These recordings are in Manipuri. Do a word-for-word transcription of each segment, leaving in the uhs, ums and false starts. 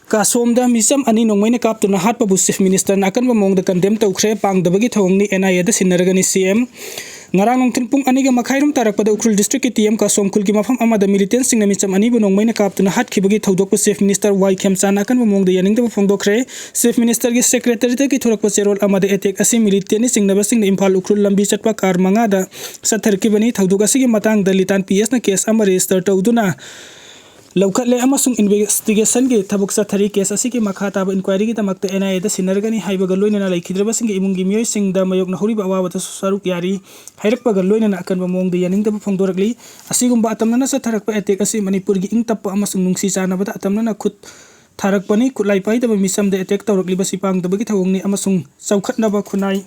ꯀꯥꯁꯣꯝꯗ ꯃꯤꯆꯝ ꯑꯅꯤ ꯅꯣꯡꯃꯩꯅ ꯀꯥꯞꯇꯨꯅ ꯍꯥꯠꯄꯕꯨ Chief Minister ꯅ ꯑꯀꯟꯕ ꯃꯑꯣꯡꯗ condemn ꯇꯧꯈ꯭ꯔꯦ꯫ ꯄꯥꯡꯗꯕꯒꯤ ꯊꯧꯑꯣꯡꯅꯤ, N I A the ꯁꯤꯟꯅꯔꯒꯅꯤ C M꯫ ꯉꯔꯥꯡ ꯅꯨꯡꯊꯤꯜ ꯄꯨꯡ ꯑꯅꯤꯒ ꯃꯈꯥꯏ ꯔꯣꯝ ꯇꯥꯔꯛꯄꯗ ꯎꯈ꯭ꯔꯨꯜ district ꯀꯤ T M ꯀꯥꯁꯣꯝ ꯈꯨꯜꯒꯤ ꯃꯐꯝ ꯑꯃꯗ militant ꯁꯤꯡꯅ ꯃꯤꯆꯝ ꯑꯅꯤꯕꯨ ꯅꯣꯡꯃꯩꯅ ꯀꯥꯞꯇꯨꯅ ꯍꯥꯠꯈꯤꯕꯒꯤ ꯊꯧꯗꯣꯛꯄꯨ Chief Minister Y ꯈꯦꯝꯆꯥꯟꯅ ꯑꯀꯟꯕ ꯃꯑꯣꯡꯗ ꯌꯥꯅꯤꯡꯗꯕ ꯐꯣꯡꯗꯣꯛꯈ꯭ꯔꯦ꯫ Chief Minister ꯒꯤ secretary ꯗꯒꯤ ꯊꯣꯔꯛꯄ ꯆꯦꯔꯣꯜ ꯑꯃꯗ attack ꯑꯁꯤ militant ꯅ ꯆꯤꯡꯅꯕꯁꯤꯡꯅ ꯏꯝꯐꯥꯜ ꯎꯈ꯭ꯔꯨꯜ ꯂꯝꯕꯤ ꯆꯠꯄ car ꯃꯉꯥꯗ ꯆꯠꯊꯔꯛꯈꯤꯕꯅꯤ꯫ ꯊꯧꯗꯣꯛ ꯑꯁꯤꯒꯤ ꯃꯇꯥꯡꯗ ꯂꯤꯇꯥꯟ P S ꯅ case ꯑꯃ register ꯇꯧꯗꯨꯅ ꯂꯧꯈꯠꯂꯦ ꯑꯃꯁꯨꯡ investigation ꯒꯤ ꯊꯕꯛ ꯆꯠꯊꯔꯤ꯫ Case ꯑꯁꯤꯒꯤ ꯃꯈꯥ ꯇꯥꯕ inquiry ꯒꯤꯗꯃꯛꯇ N I A ꯗ ꯁꯤꯟꯅꯔꯒꯅꯤ ꯍꯥꯏꯕꯒ ꯂꯣꯏꯅꯅ ꯂꯩꯈꯤꯗ꯭ꯔꯕꯁꯤꯡꯒꯤ ꯏꯃꯨꯡꯒꯤ ꯃꯤꯑꯣꯏꯁꯤꯡꯗ ꯃꯥꯌꯣꯛꯅꯍꯧꯔꯤꯕ ꯑꯋꯥꯕꯗꯁꯨ ꯁꯔꯨꯛ ꯌꯥꯔꯤ ꯍꯥꯏꯔꯛꯄꯒ ꯂꯣꯏꯅꯅ ꯑꯀꯟꯕ ꯃꯑꯣꯡꯗ ꯌꯥꯅꯤꯡꯗꯕ ꯐꯣꯡꯗꯣꯔꯛꯂꯤ꯫ ꯑꯁꯤꯒꯨꯝꯕ ꯑꯇꯝꯅꯅ ꯆꯠꯊꯔꯛꯄ attack ꯑꯁꯤ ꯃꯅꯤꯄꯨꯔꯒꯤ ꯏꯪ ꯇꯞꯄ ꯑꯃꯁꯨꯡ ꯅꯨꯡꯁꯤ ꯆꯥꯟꯅꯕꯗ ꯑꯇꯝꯅꯅ ꯈꯨꯠ ꯊꯥꯔꯛꯄꯅꯤ꯫ ꯈꯨꯠꯂꯥꯏ ꯄꯥꯏꯗꯕ ꯃꯤꯆꯝꯗ attack ꯇꯧꯔꯛꯂꯤꯕꯁꯤ ꯄꯥꯡꯗꯕꯒꯤ ꯊꯧꯑꯣꯡꯅꯤ ꯑꯃꯁꯨꯡ ꯆꯥꯎꯈꯠꯅꯕ ꯈꯨꯟꯅꯥꯏ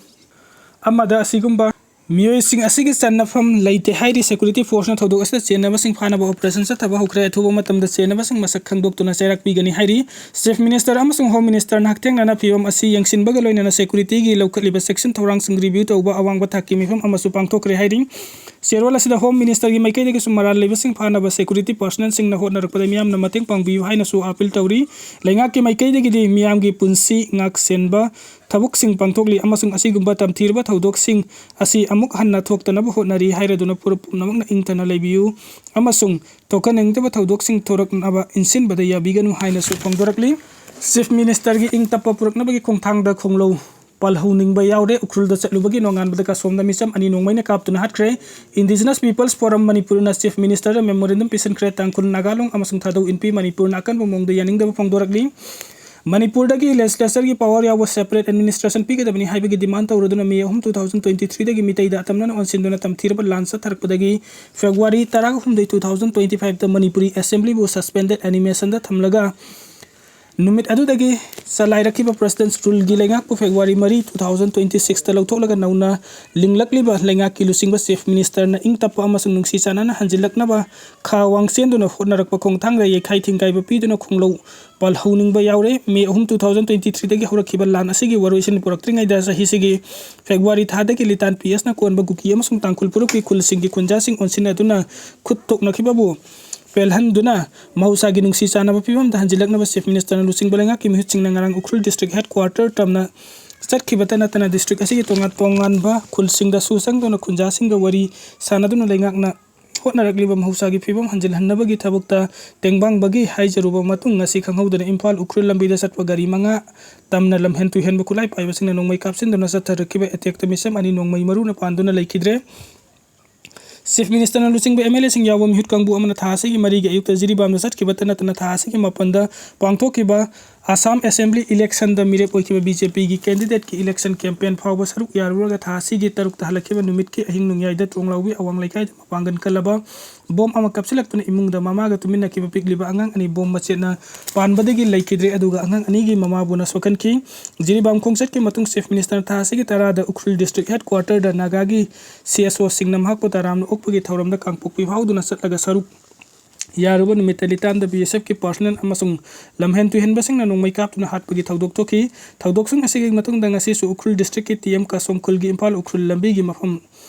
ꯑꯃꯗ ꯑꯁꯤꯒꯨꯝꯕ ꯃꯤꯑꯣꯏꯁꯤꯡ ꯑꯁꯤꯒꯤ ꯆꯟꯅꯐꯝ ꯂꯩꯇꯦ ꯍꯥꯏꯔꯤ꯫ Security force ꯅ ꯊꯧꯗꯣꯛ ꯑꯁꯤꯗ ꯆꯦꯟꯅꯕꯁꯤꯡ ꯐꯥꯅꯕ operation ꯆꯠꯊꯕ ꯍꯧꯈ꯭ꯔꯦ꯫ ꯑꯊꯨꯕ ꯃꯇꯝꯗ ꯆꯦꯟꯅꯕꯁꯤꯡ ꯃꯁꯛ ꯈꯪꯗꯣꯛꯇꯨꯅ ꯆꯩꯔꯥꯛ ꯄꯤꯒꯅꯤ ꯍꯥꯏꯔꯤ꯫ Chief Minister ꯑꯃꯁꯨꯡ Home Minister ꯅ ꯍꯛꯊꯦꯡꯅꯅ ꯐꯤꯕꯝ ꯑꯁꯤ ꯌꯦꯡꯁꯤꯟꯕꯒ ꯂꯣꯏꯅꯅ security ꯒꯤ ꯂꯧꯈꯠꯂꯤꯕ section ꯊꯧꯔꯥꯡꯁꯤꯡ review ꯇꯧꯕ ꯑꯋꯥꯡꯕ ꯊꯥꯛꯀꯤ ꯃꯤꯐꯝ ꯑꯃꯁꯨ ꯄꯥꯡꯊꯣꯛꯈ꯭ꯔꯦ ꯍꯥꯏꯔꯤ꯫ ꯆꯦꯔꯣꯜ ꯑꯁꯤꯗ Home Minister ꯒꯤ ꯃꯥꯏꯀꯩꯗꯒꯤꯁꯨ ꯃꯔꯥꯜ ꯂꯩꯕꯁꯤꯡ ꯐꯥꯅꯕ security personnel ꯁꯤꯡꯅ ꯍꯣꯠꯅꯔꯛꯄꯗ ꯃꯤꯌꯥꯝꯅ ꯃꯇꯦꯡ ꯄꯥꯡꯕꯤꯌꯨ ꯍꯥꯏꯅꯁꯨ appeal ꯇꯧꯔꯤ꯫ ꯂꯩꯉꯥꯛꯀꯤ ꯃꯥꯏꯀꯩꯗꯒꯤꯗꯤ ꯃꯤꯌꯥꯝꯒꯤ ꯄꯨꯟꯁꯤ ꯉꯥꯛ ꯁꯦꯟꯕ ꯊꯕꯛꯁꯤꯡ ꯄꯥꯡꯊꯣꯛꯂꯤ ꯑꯃꯁꯨꯡ ꯑꯁꯤꯒꯨꯝꯕ ꯇꯝꯊꯤꯔꯕ ꯊꯧꯗꯣꯛꯁꯤꯡ ꯑꯁꯤ ꯑꯃꯨꯛ ꯍꯟꯅ ꯊꯣꯛꯇꯅꯕ ꯍꯣꯠꯅꯔꯤ ꯍꯥꯏꯔꯗꯨꯅ ꯄꯨꯔꯞ ꯄꯨꯝꯅꯃꯛꯅ ꯏꯪꯊꯅ ꯂꯩꯕꯤꯌꯨ ꯑꯃꯁꯨꯡ ꯊꯣꯛꯍꯟꯅꯤꯡꯗꯕ ꯊꯧꯗꯣꯛꯁꯤꯡ ꯊꯣꯔꯛꯅꯕ ꯏꯟꯁꯤꯟꯕꯗ ꯌꯥꯕꯤꯒꯅꯨ ꯍꯥꯏꯅꯁꯨ ꯐꯣꯡꯗꯣꯔꯛꯂꯤ꯫ Chief Minister ꯒꯤ ꯏꯪ ꯇꯞꯄ ꯄꯨꯔꯛꯅꯕꯒꯤ ꯈꯣꯡꯊꯥꯡꯗ ꯈꯣꯡꯂꯧ ꯄꯜꯍꯧꯅꯤꯡꯕ ꯌꯥꯎꯔꯦ꯫ ꯎꯈ꯭ꯔꯨꯜꯗ ꯆꯠꯂꯨꯕꯒꯤ ꯅꯣꯡꯉꯥꯟꯕꯗ ꯀꯥꯁꯣꯝꯗ ꯃꯤꯆꯝ ꯑꯅꯤ ꯅꯣꯡꯃꯩꯅ ꯀꯥꯞꯇꯨꯅ ꯍꯥꯠꯈ꯭ꯔꯦ꯫ Indigenous People's Forum ꯃꯅꯤꯄꯨꯔꯅ Chief Minister ꯗ memorandum ꯄꯤꯁꯤꯟꯈ꯭ꯔꯦ꯫ ꯇꯥꯡꯈꯨꯜ, ꯅꯥꯒꯥꯂꯣꯡ ꯑꯃꯁꯨꯡ ꯊꯥꯗꯧ ꯏꯟꯄꯤ ꯃꯅꯤꯄꯨꯔꯅ ꯑꯀꯟꯕ ꯃꯑꯣꯡꯗ ꯌꯥꯅꯤꯡꯗꯕ ꯐꯣꯡꯗꯣꯔꯛꯂꯤ꯫ ꯃꯅꯤꯄꯨꯔꯗꯒꯤ legislature ꯒꯤ power ꯌꯥꯎꯕ separate administration ꯄꯤꯒꯗꯕꯅꯤ ꯍꯥꯏꯕꯒꯤ demand ꯇꯧꯔꯗꯨꯅ May ꯑꯍꯨꯝ, two thousand twenty three ꯗꯒꯤ ꯃꯤꯇꯩꯗ ꯑꯇꯝꯅꯅ ꯑꯣꯟꯁꯤꯟꯗꯨꯅ ꯇꯝꯊꯤꯔꯕ ꯂꯥꯟ ꯆꯠꯊꯔꯛꯄꯗꯒꯤ February ꯇꯔꯥꯍꯨꯝꯗꯣꯏ, two thousand twenty five ꯇ ꯃꯅꯤꯄꯨꯔꯤ assembly ꯕꯨ suspended animation ꯗ ꯊꯝꯂꯒ ꯅꯨꯃꯤꯠ ꯑꯗꯨꯗꯒꯤ ꯆꯂꯥꯏꯔꯛꯈꯤꯕ President's Rule ꯒꯤ ꯂꯩꯉꯥꯛꯄꯨ February ꯃꯔꯤ, two thousand twenty six ꯇ ꯂꯧꯊꯣꯛꯂꯒ ꯅꯧꯅ ꯂꯤꯡꯂꯛꯂꯤꯕ ꯂꯩꯉꯥꯛꯀꯤ ꯂꯨꯆꯤꯡꯕ Chief Minister ꯅ ꯏꯪ ꯇꯞꯄ ꯑꯃꯁꯨꯡ ꯅꯨꯡꯁꯤ ꯆꯥꯟꯅꯅ ꯍꯟꯖꯤꯜꯂꯛꯅꯕ ꯈꯥ ꯋꯥꯡ ꯆꯦꯟꯗꯨꯅ ꯍꯣꯠꯅꯔꯛꯄ ꯈꯣꯡꯊꯥꯡꯗ ꯌꯩꯈꯥꯏ ꯊꯤꯡꯒꯥꯏꯕ ꯄꯤꯗꯨꯅ ꯈꯣꯡꯂꯧ ꯄꯜꯍꯧꯅꯤꯡꯕ ꯌꯥꯎꯔꯦ꯫ May ꯑꯍꯨꯝ, two thousand twenty three ꯗꯒꯤ ꯍꯧꯔꯛꯈꯤꯕ ꯂꯥꯟ ꯑꯁꯤꯒꯤ ꯋꯥꯔꯣꯏꯁꯤꯟ ꯄꯨꯔꯛꯇ꯭ꯔꯤꯉꯩꯗ ꯆꯍꯤꯁꯤꯒꯤ February ꯊꯥꯗꯒꯤ ꯂꯤꯇꯥꯟ P S ꯅ ꯀꯣꯟꯕ ꯀꯨꯀꯤ ꯑꯃꯁꯨꯡ ꯇꯥꯡꯈꯨꯜ ꯐꯨꯔꯨꯞꯀꯤ ꯈꯨꯜꯁꯤꯡꯒꯤ ꯈꯨꯟꯖꯥꯁꯤꯡ ꯑꯣꯟꯁꯤꯟꯅꯗꯨꯅ ꯈꯨꯠ ꯊꯣꯛꯅꯈꯤꯕꯕꯨ ꯄꯦꯜꯍꯟꯗꯨꯅ ꯃꯍꯧꯁꯥꯒꯤ ꯅꯨꯡꯁꯤ ꯆꯥꯟꯅꯕ ꯐꯤꯕꯝꯗ ꯍꯟꯖꯤꯜꯂꯛꯅꯕ Chief Ministerꯅ ꯂꯨꯆꯤꯡꯕ ꯂꯩꯉꯥꯛꯀꯤ ꯃꯤꯍꯨꯠꯁꯤꯡꯅ ꯉꯔꯥꯡ ꯎꯈ꯭ꯔꯨꯜ district headquarter ꯇꯝꯅ ꯆꯠꯈꯤꯕꯇ ꯅꯠꯇꯅ district ꯑꯁꯤꯒꯤ ꯇꯣꯉꯥꯟ ꯇꯣꯉꯥꯟꯕ ꯈꯨꯜꯁꯤꯡꯗꯁꯨ ꯆꯪꯗꯨꯅ ꯈꯨꯟꯖꯥꯁꯤꯡꯒ ꯋꯥꯔꯤ ꯁꯥꯟꯅꯗꯨꯅ ꯂꯩꯉꯥꯛꯅ ꯍꯣꯠꯅꯔꯛꯂꯤꯕ ꯃꯍꯧꯁꯥꯒꯤ ꯐꯤꯕꯝ ꯍꯟꯖꯤꯜꯍꯟꯅꯕꯒꯤ ꯊꯕꯛꯇ ꯇꯦꯡꯕꯥꯡꯕꯒꯤ ꯍꯥꯏꯖꯔꯨꯕ ꯃꯇꯨꯡ, ꯉꯁꯤ ꯈꯪꯍꯧꯗꯅ ꯏꯝꯐꯥꯜ ꯎꯈ꯭ꯔꯨꯜ ꯂꯝꯕꯤꯗ ꯆꯠꯄ ꯒꯥꯔꯤ ꯃꯉꯥ ꯇꯝꯅ ꯂꯝꯍꯦꯟ ꯇꯨꯍꯦꯟꯕ ꯈꯨꯠꯂꯥꯏ ꯄꯥꯏꯕꯁꯤꯡꯅ ꯅꯣꯡꯃꯩ ꯀꯥꯞꯁꯤꯟꯗꯨꯅ ꯆꯠꯊꯔꯛꯈꯤꯕ attackꯇ ꯃꯤꯁꯝ ꯑꯅꯤ ꯅꯣꯡꯃꯩ ꯃꯔꯨꯅ ꯄꯥꯟꯗꯨꯅ ꯂꯩꯈꯤꯗ꯭ꯔꯦ꯫ Chief Ministerꯅ ꯂꯨꯆꯤꯡꯕ MLAꯁꯤꯡ ꯌꯥꯎꯕ ꯃꯤꯍꯨꯠ ꯀꯥꯡꯕꯨ ꯑꯃꯅ ꯊꯥ ꯑꯁꯤꯒꯤ ꯃꯔꯤꯒꯤ ꯑꯌꯨꯛꯇ ꯖꯤꯔꯤꯕꯥꯝꯗ ꯆꯠꯈꯤꯕꯇ ꯅꯠꯇꯅ ꯊꯥ ꯑꯁꯤꯒꯤ ꯃꯥꯄꯟꯗ ꯄꯥꯡꯊꯣꯛꯈꯤꯕ Assam Assembly electionꯗ ꯃꯤꯔꯦꯞ ꯑꯣꯏꯈꯤꯕ BJPꯒꯤ candidateꯀꯤ election campaign ꯐꯥꯎꯕ ꯁꯔꯨꯛ ꯌꯥꯔꯨꯔꯒ ꯊꯥ ꯑꯁꯤꯒꯤ ꯇꯔꯨꯛꯇ ꯍꯜꯂꯛꯈꯤꯕ ꯅꯨꯃꯤꯠꯀꯤ ꯑꯍꯤꯡ ꯅꯣꯡꯌꯥꯏꯗ ꯇꯣꯡꯂꯥꯎꯕꯤ ꯑꯋꯥꯡ ꯂꯩꯀꯥꯏꯗ ꯃꯄꯥꯡꯒꯜ ꯀꯜꯂꯕ bomb ꯑꯃ ꯀꯥꯞꯁꯤꯜꯂꯛꯇꯨꯅ ꯏꯃꯨꯡꯗ ꯃꯃꯥꯒ ꯇꯨꯃꯤꯟꯅꯈꯤꯕ ꯄꯤꯛꯂꯤꯕ ꯑꯉꯥꯡ ꯑꯅꯤ bomb ꯃꯆꯦꯠꯅ ꯄꯥꯟꯕꯗꯒꯤ ꯂꯩꯈꯤꯗ꯭ꯔꯦ꯫ ꯑꯗꯨꯒ ꯑꯉꯥꯡ ꯑꯅꯤꯒꯤ ꯃꯃꯥꯕꯨꯅ ꯁꯣꯛꯍꯟꯈꯤ꯫ ꯖꯤꯔꯤꯕꯥꯝ ꯈꯣꯡꯆꯠꯀꯤ ꯃꯇꯨꯡ Chief Ministerꯅ ꯊꯥ ꯑꯁꯤꯒꯤ ꯇꯔꯥꯗ ꯎꯈ꯭ꯔꯨꯜ district headquarterꯗ ꯅꯥꯒꯥꯒꯤ CSOꯁꯤꯡꯅ ꯃꯍꯥꯛꯄꯨ ꯇꯔꯥꯝꯅ ꯑꯣꯛꯄꯒꯤ ꯊꯧꯔꯝꯗ ꯀꯥꯡꯄꯣꯛꯄꯤ ꯐꯥꯎꯗꯨꯅ ꯆꯠꯂꯒ ꯁꯔꯨꯛ ꯌꯥꯔꯨꯕ ꯅꯨꯃꯤꯠꯇ ꯂꯤꯇꯥꯟꯗ BSFꯀꯤ personnel ꯑꯃꯁꯨꯡ ꯂꯝꯍꯦꯟ ꯇꯨꯍꯦꯟꯕꯁꯤꯡꯅ ꯅꯣꯡꯃꯩ ꯀꯥꯞꯇꯨꯅ ꯍꯥꯠꯄꯒꯤ ꯊꯧꯗꯣꯛ ꯊꯣꯛꯈꯤ꯫ ꯊꯧꯗꯣꯛꯁꯤꯡ ꯑꯁꯤꯒꯤ ꯃꯇꯨꯡꯗ ꯉꯁꯤꯁꯨ ꯎꯈ꯭ꯔꯨꯜ districtꯀꯤ ꯇꯤꯑꯦꯝ ꯀꯥꯁꯣꯝ ꯈꯨꯜꯒꯤ ꯏꯝꯐꯥꯜ ꯎꯈ꯭ꯔꯨꯜ ꯂꯝꯕꯤꯒꯤ ꯃꯐꯝ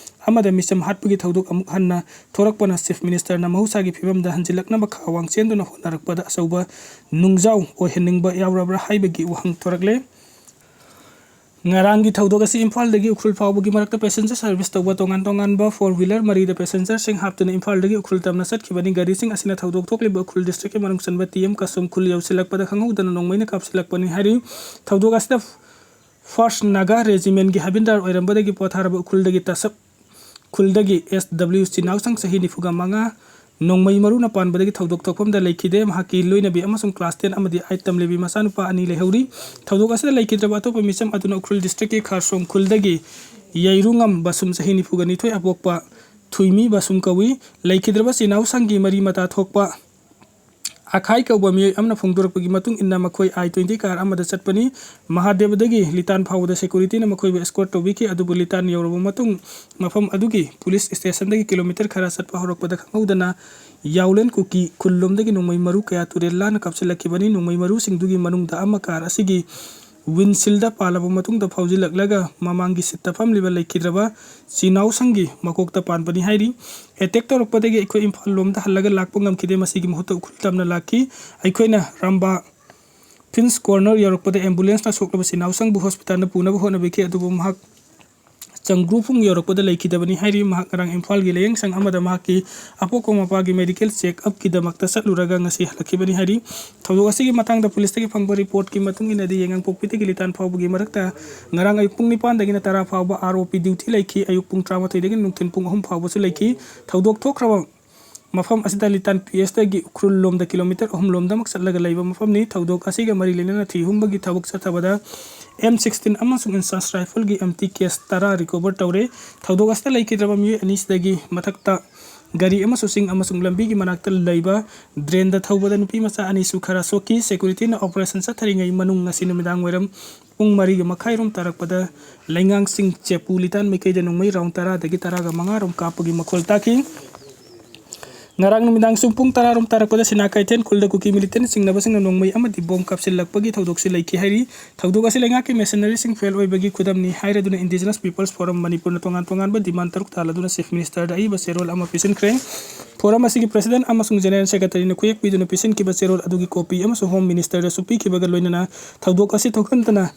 ꯑꯃꯗ ꯃꯤꯆꯝ ꯍꯥꯠꯄꯒꯤ ꯊꯧꯗꯣꯛ ꯑꯃꯨꯛ ꯍꯟꯅ ꯊꯣꯔꯛꯄꯅ Chief Ministerꯅ ꯃꯍꯧꯁꯥꯒꯤ ꯐꯤꯕꯝꯗ ꯍꯟꯖꯤꯜꯂꯛꯅꯕ ꯈꯥ ꯋꯥꯡ ꯆꯦꯟꯗꯨꯅ ꯍꯣꯠꯅꯔꯛꯄꯗ ꯑꯆꯧꯕ ꯅꯨꯡꯖꯥꯎ ꯑꯣꯏꯍꯟꯅꯤꯡꯕ ꯌꯥꯎꯔꯕ꯭ꯔꯥ ꯍꯥꯏꯕꯒꯤ ꯋꯥꯍꯪ ꯊꯣꯔꯛꯂꯦ꯫ ꯉꯔꯥꯡꯒꯤ ꯊꯧꯗꯣꯛ ꯑꯁꯤ ꯏꯝꯐꯥꯜꯗꯒꯤ ꯎꯈ꯭ꯔꯨꯜ ꯐꯥꯎꯕꯒꯤ ꯃꯔꯛꯇ passenger service ꯇꯧꯕ ꯇꯣꯉꯥꯟ ꯇꯣꯉꯥꯟꯕ four wheeler ꯃꯔꯤꯗ passengerꯁꯤꯡ ꯍꯥꯞꯇꯨꯅ ꯏꯝꯐꯥꯜꯗꯒꯤ ꯎꯈ꯭ꯔꯨꯜ ꯇꯝꯅ ꯆꯠꯈꯤꯕꯅꯤ꯫ ꯒꯥꯔꯤꯁꯤꯡ ꯑꯁꯤꯅ ꯊꯧꯗꯣꯛ ꯊꯣꯛꯂꯤꯕ ꯎꯈ꯭ꯔꯨꯜ districtꯀꯤ ꯃꯅꯨꯡ ꯆꯟꯕ ꯇꯤꯑꯦꯝ ꯀꯥꯁꯣꯝ ꯈꯨꯜ ꯌꯧꯁꯤꯜꯂꯛꯄꯗ ꯈꯪꯍꯧꯗꯅ ꯅꯣꯡꯃꯩꯅ ꯀꯥꯞꯁꯤꯜꯂꯛꯄꯅꯤ ꯍꯥꯏꯔꯤ꯫ ꯊꯧꯗꯣꯛ ꯑꯁꯤꯗ First Naga Regimentꯀꯤ ꯍꯕꯤꯟꯗꯥꯔ ꯑꯣꯏꯔꯝꯕꯗꯒꯤ ꯄꯣꯊꯥꯔꯕ ꯎꯈ꯭ꯔꯨꯜꯗꯒꯤ ꯇꯥꯁꯞ ꯈꯨꯜꯗꯒꯤ SW ꯆꯤꯅꯥꯎꯁꯪ ꯆꯍꯤ ꯅꯤꯐꯨꯒ ꯃꯉꯥ ꯅꯣꯡꯃꯩ ꯃꯔꯨꯅ ꯄꯥꯟꯕꯗꯒꯤ ꯊꯧꯗꯣꯛ ꯊꯣꯛꯐꯝꯗ ꯂꯩꯈꯤꯗꯦ꯫ ꯃꯍꯥꯛꯀꯤ ꯂꯣꯏꯅꯕꯤ ꯑꯃꯁꯨꯡ class ten ꯑꯃꯗꯤ eight ꯇꯝꯂꯤꯕꯤ ꯃꯆꯥꯅꯨꯄꯥ ꯑꯅꯤ ꯂꯩꯍꯧꯔꯤ꯫ ꯊꯧꯗꯣꯛ ꯑꯁꯤꯗ ꯂꯩꯈꯤꯗ꯭ꯔꯕ ꯑꯇꯣꯞꯄ ꯃꯤꯆꯝ ꯑꯗꯨꯅ ꯎꯈ꯭ꯔꯨꯜ districtꯀꯤ ꯈꯥꯔꯁꯣꯡ ꯈꯨꯜꯗꯒꯤ ꯌꯩꯔꯨꯉꯝ ꯕꯁꯨꯝ ꯆꯍꯤ ꯅꯤꯐꯨꯒ ꯅꯤꯊꯣꯏ ꯑꯄꯣꯛꯄ ꯊꯨꯏꯃꯤ ꯕꯁꯨꯝ ꯀꯧꯏ꯫ ꯂꯩꯈꯤꯗ꯭ꯔꯕ ꯆꯤꯅꯥꯎꯁꯪꯒꯤ ꯃꯔꯤ ꯃꯇꯥ ꯊꯣꯛꯄ ꯑꯈꯥꯏ ꯀꯧꯕ ꯃꯤꯑꯣꯏ ꯑꯃꯅ ꯐꯣꯡꯗꯣꯔꯛꯄꯒꯤ ꯃꯇꯨꯡ ꯏꯟꯅ ꯃꯈꯣꯏ I twenty car ꯑꯃꯗ ꯆꯠꯄꯅꯤ꯫ ꯃꯍꯥꯗꯦꯕꯗꯒꯤ ꯂꯤꯇꯥꯟ ꯐꯥꯎꯕꯗ securityꯅ ꯃꯈꯣꯏꯕꯨ escort ꯇꯧꯕꯤꯈꯤ, ꯑꯗꯨꯕꯨ ꯂꯤꯇꯥꯟ ꯌꯧꯔꯕ ꯃꯇꯨꯡ ꯃꯐꯝ ꯑꯗꯨꯒꯤ police stationꯗꯒꯤ kilometre ꯈꯔ ꯆꯠꯄ ꯍꯧꯔꯛꯄꯗ ꯈꯪꯍꯧꯗꯅ ꯌꯥꯎꯂꯦꯟ ꯀꯨꯀꯤ ꯈꯨꯜꯂꯣꯝꯗꯒꯤ ꯅꯣꯡꯃꯩ ꯃꯔꯨ ꯀꯌꯥ ꯇꯨꯔꯦꯜ ꯂꯥꯟꯅ ꯀꯥꯞꯁꯤꯜꯂꯛꯈꯤꯕꯅꯤ꯫ ꯅꯣꯡꯃꯩ ꯃꯔꯨꯁꯤꯡꯗꯨꯒꯤ ꯃꯅꯨꯡꯗ ꯑꯃ car ꯑꯁꯤꯒꯤ ꯋꯤꯟꯁꯤꯜꯗ ꯄꯥꯜꯂꯕ ꯃꯇꯨꯡꯗ ꯐꯥꯎꯖꯤꯜꯂꯛꯂꯒ ꯃꯃꯥꯡꯒꯤ ꯁꯤꯠꯇ ꯐꯝꯂꯤꯕ ꯂꯩꯈꯤꯗ꯭ꯔꯕ ꯆꯤꯅꯥꯎꯁꯪꯒꯤ ꯃꯀꯣꯛꯇ ꯄꯥꯟꯕꯅꯤ ꯍꯥꯏꯔꯤ꯫ ꯑꯦꯇꯦꯛ ꯇꯧꯔꯛꯄꯗꯒꯤ ꯑꯩꯈꯣꯏ ꯏꯝꯐꯥꯜ ꯂꯣꯝꯗ ꯍꯜꯂꯒ ꯂꯥꯛꯄ ꯉꯝꯈꯤꯗꯦ꯫ ꯃꯁꯤꯒꯤ ꯃꯍꯨꯠꯇ ꯎꯈ꯭ꯔꯨꯜ ꯇꯝꯅ ꯂꯥꯛꯈꯤ꯫ ꯑꯩꯈꯣꯏꯅ ꯔꯝꯕꯥ ꯐꯤꯟꯁ ꯀꯣꯔꯅꯔ ꯌꯧꯔꯛꯄꯗ ꯑꯦꯝꯕꯨꯂꯦꯟꯁꯅ ꯁꯣꯛꯂꯕ ꯆꯤꯅꯥꯎꯁꯪꯕꯨ ꯍꯣꯁꯄꯤꯇꯥꯜꯗ ꯄꯨꯅꯕ ꯍꯣꯠꯅꯕꯤꯈꯤ, ꯑꯗꯨꯕꯨ ꯃꯍꯥꯛ ꯆꯪꯒ꯭ꯔꯨꯐꯨꯡ ꯌꯧꯔꯛꯄꯗ ꯂꯩꯈꯤꯗꯕꯅꯤ ꯍꯥꯏꯔꯤ꯫ ꯃꯍꯥꯛ ꯉꯔꯥꯡ ꯏꯝꯐꯥꯜꯒꯤ ꯂꯥꯌꯦꯡꯁꯪ ꯑꯃꯗ ꯃꯍꯥꯛꯀꯤ ꯑꯄꯣꯛꯄ ꯃꯄꯥꯒꯤ ꯃꯦꯗꯤꯀꯦꯜ ꯆꯦꯛ ꯑꯞꯀꯤꯗꯃꯛꯇ ꯆꯠꯂꯨꯔꯒ ꯉꯁꯤ ꯍꯜꯂꯛꯈꯤꯕꯅꯤ ꯍꯥꯏꯔꯤ꯫ ꯊꯧꯗꯣꯛ ꯑꯁꯤꯒꯤ ꯃꯇꯥꯡꯗ ꯄꯨꯂꯤꯁꯇꯒꯤ ꯐꯪꯕ ꯔꯤꯄꯣꯔꯠꯀꯤ ꯃꯇꯨꯡ ꯏꯟꯅꯗꯤ, ꯌꯥꯏꯉꯪꯄꯣꯛꯄꯤꯗꯒꯤ ꯂꯤꯇꯥꯟ ꯐꯥꯎꯕꯒꯤ ꯃꯔꯛꯇ ꯉꯔꯥꯡ ꯑꯌꯨꯛ ꯄꯨꯡ ꯅꯤꯄꯥꯟꯗꯒꯤꯅ ꯇꯔꯥ ꯐꯥꯎꯕ ꯑꯥꯔ ꯑꯣ ꯄꯤ ꯗ꯭ꯌꯨꯇꯤ ꯂꯩꯈꯤ꯫ ꯑꯌꯨꯛ ꯄꯨꯡ ꯇꯔꯥꯃꯥꯊꯣꯏꯗꯒꯤ ꯅꯨꯡꯊꯤꯜ ꯄꯨꯡ ꯑꯍꯨꯝ ꯐꯥꯎꯕꯁꯨ ꯂꯩꯈꯤ꯫ ꯊꯧꯗꯣꯛ ꯊꯣꯛꯈ꯭ꯔꯕ ꯃꯐꯝ ꯑꯁꯤꯗ ꯂꯤꯇꯥꯟ ꯄꯤ ꯑꯦꯁꯇꯒꯤ ꯎꯈ꯭ꯔꯨꯜ ꯂꯣꯝꯗ ꯀꯤꯂꯣꯃꯤꯇꯔ ꯑꯍꯨꯝ ꯂꯣꯝꯗꯃꯛ ꯆꯠꯂꯒ ꯂꯩꯕ ꯃꯐꯝꯅꯤ꯫ ꯊꯧꯗꯣꯛ ꯑꯁꯤꯒ ꯃꯔꯤ ꯂꯩꯅꯅ ꯊꯤ ꯍꯨꯝꯕꯒꯤ ꯊꯕꯛ ꯆꯠꯊꯕꯗ ꯑꯦꯝ ꯁꯤꯛꯁꯇꯤꯟ ꯑꯃꯁꯨꯡ ꯏꯟꯁꯥꯁ ꯔꯥꯏꯐꯜꯒꯤ ꯑꯦꯝ ꯇꯤ ꯀꯦꯁ ꯇꯔꯥ ꯔꯤꯀꯣꯚꯔ ꯇꯧꯔꯦ꯫ ꯊꯧꯗꯣꯛ ꯑꯁꯤꯗ ꯂꯩꯈꯤꯗ꯭ꯔꯕ ꯃꯤꯑꯣꯏ ꯑꯅꯤꯁꯤꯗꯒꯤ ꯃꯊꯛꯇ ꯒꯥꯔꯤ ꯑꯃꯁꯨ ꯆꯤꯡ ꯑꯃꯁꯨꯡ ꯂꯝꯕꯤꯒꯤ ꯃꯅꯥꯛꯇ ꯂꯩꯕ ꯗ꯭ꯔꯦꯟꯗ ꯊꯧꯕꯗ ꯅꯨꯄꯤ ꯃꯆꯥ ꯑꯅꯤꯁꯨ ꯈꯔ ꯁꯣꯛꯈꯤ꯫ ꯁꯦꯀ꯭ꯌꯨꯔꯤꯇꯤꯅ ꯑꯣꯄꯔꯦꯁꯟ ꯆꯠꯊꯔꯤꯉꯩ ꯃꯅꯨꯡ ꯉꯁꯤ ꯅꯨꯃꯤꯗꯥꯡ ꯋꯥꯏꯔꯝ ꯄꯨꯡ ꯃꯔꯤꯒ ꯃꯈꯥꯏꯔꯣꯝ ꯇꯥꯔꯛꯄꯗ ꯂꯩꯉꯥꯡꯁꯤꯡ ꯆꯦꯄꯨ ꯂꯤꯇꯥꯟ ꯃꯥꯏꯀꯩꯗ ꯅꯣꯡꯃꯩ ꯔꯥꯎꯟ ꯇꯔꯥꯗꯒꯤ ꯇꯔꯥꯒ ꯃꯉꯥꯔꯣꯝ ꯀꯥꯞꯄꯒꯤ ꯃꯈꯣꯜ ꯇꯥꯈꯤ꯫ ꯉꯔꯥꯡ ꯅꯨꯃꯤꯗꯥꯡꯁꯨ ꯄꯨꯡ ꯇꯔꯥꯔꯣꯝ ꯇꯥꯔꯛꯄꯗ ꯁꯤꯅꯥ ꯀꯩꯊꯦꯜ ꯈꯨꯜꯗ ꯀꯨꯀꯤ ꯃꯤꯂꯤꯇꯦꯟꯁꯤꯡꯅ ꯅꯕꯁꯤꯡꯅ ꯅꯣꯡꯃꯩ ꯑꯃꯗꯤ ꯕꯣꯝ ꯀꯥꯞꯁꯤꯜꯂꯛꯄꯒꯤ ꯊꯧꯗꯣꯛꯁꯤ ꯂꯩꯈꯤ ꯍꯥꯏꯔꯤ꯫ ꯊꯧꯗꯣꯛ ꯑꯁꯤ ꯂꯩꯉꯥꯛꯀꯤ ꯃꯦꯁꯤꯅꯔꯤꯁꯤꯡ ꯐꯦꯜ ꯑꯣꯏꯕꯒꯤ ꯈꯨꯗꯝꯅꯤ ꯍꯥꯏꯔꯗꯨꯅ Indigenous People's Forum ꯃꯅꯤꯄꯨꯔꯅ ꯇꯣꯉꯥꯟ ꯇꯣꯉꯥꯟꯕ ꯗꯤꯃꯥꯟ ꯇꯔꯨꯛ ꯊꯥꯜꯂꯗꯨꯅ ꯆꯤꯐ ꯃꯤꯅꯤꯁꯇꯔꯗ ꯑꯏꯕ ꯆꯦꯔꯣꯜ ꯑꯃ ꯄꯤꯁꯤꯟꯈ꯭ꯔꯦ꯫ ꯐꯣꯔꯝ ꯑꯁꯤꯒꯤ ꯄ꯭ꯔꯁꯤꯗꯦꯟ ꯑꯃꯁꯨꯡ ꯖꯦꯅꯔꯦꯜ ꯁꯦꯀ꯭ꯔꯦꯇꯔꯤꯅ ꯈꯨꯌꯦꯛ ꯄꯤꯗꯨꯅ ꯄꯤꯁꯤꯟꯈꯤꯕ ꯆꯦꯔꯣꯜ ꯑꯗꯨꯒꯤ ꯀꯣꯄꯤ ꯑꯃꯁꯨ ꯍꯣꯝ ꯃꯤꯅꯤꯁꯇꯔꯗꯁꯨ ꯄꯤꯈꯤꯕꯒ ꯂꯣꯏꯅꯅ ꯊꯧꯗꯣꯛ ꯑꯁꯤ ꯊꯣꯛꯍꯟꯗꯅ